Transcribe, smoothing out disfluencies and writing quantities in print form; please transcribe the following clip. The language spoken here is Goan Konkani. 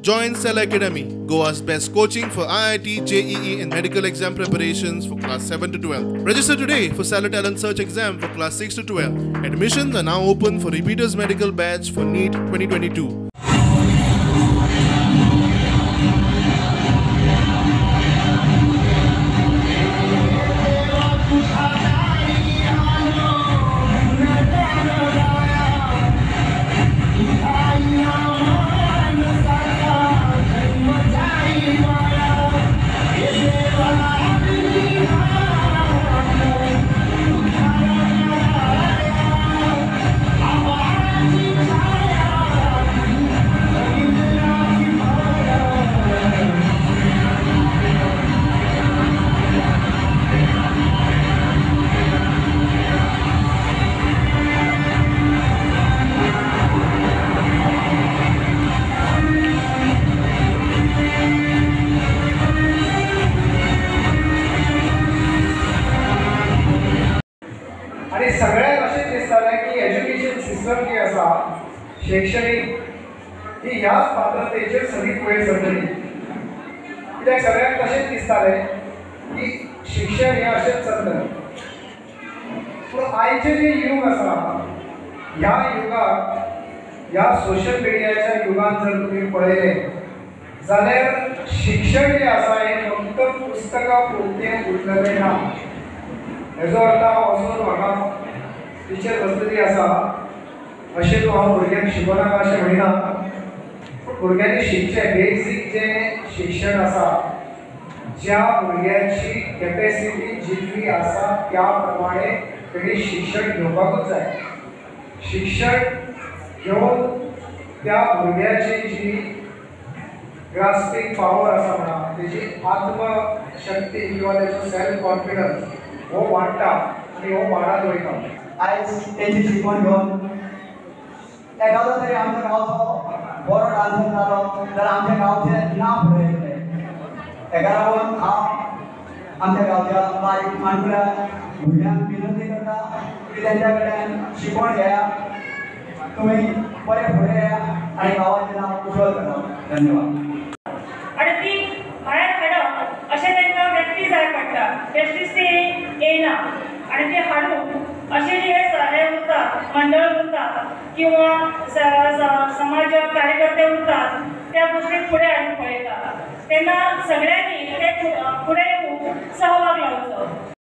Join Cella Academy, Goa's best coaching for IIT, JEE and medical exam preparations for class 7 to 12. Register today for Cella Talent Search exam for class 6 to 12. Admissions are now open for repeaters medical batch for NEET 2022. आणि सगळ्यात अशें दिसतालें की एज्युकेशन सिस्टम जी आसा शैक्षणीक ही ह्याच पात्रतेचेर सगळी वयर सरतली. कित्याक सगळ्यांक तशेंच दिसतालें की शिक्षण हें अशेंच चलतलें. पूण आयचें जें यूग आसा ह्या युगाक ह्या सोशल मिडियाच्या युगान जर तुमी पळयलें जाल्यार शिक्षण जें आसा हें फक्त पुस्तकां पुरतें उरलेलें ना. हेजो अर्थ हांव वचून म्हाका टिचर बसलेली आसा अशें तूं हांव भुरग्यांक शिकोवनाका अशें म्हणिना, पूण भुरग्यांनी शिकचें बेजीक जें शिक्षण आसा ज्या भुरग्याची कॅपेसिटी जितली आसा त्या प्रमाणे तेणी शिक्षण घेवपाकूच जाय. शिक्षण घेवन त्या भुरग्याची जी ग्रास्पींग पावर आसा म्हणा, तेजी आत्मशक्ती किंवा तेजो सेल्फ कॉन्फिडन्स हो वाडटा आनी हो वाडत वयता. आयज तेंची शिकवण घेवन एखादो तरी आमच्या गांवचो बरो डान्सर जालो जाल्यार आमच्या गांवचें नांव फुडें येतलें. हेका लागून हांव आमच्या गांवच्या बारीक माणकुल्या भुरग्यांक विनंती करता की तेंच्या कडल्यान शिकवण घेया, तुमी बरे फुडें येया आनी गांवाचें नांव उज्वल करा. धन्यवाद. आनी ती भायर हाडप अशें तांकां व्यक्ती जाय पडटा, बेश्टीच ती येयना. आनी ती हाडून अशें जे हे उरतात, मंडळ उरतात किंवा समाज कार्यकर्ते उरतात त्या गोष्टीक फुडें हाडून पळयतात तेन्ना सगळ्यांनी ते फुडें येवन सहभाग लावचो.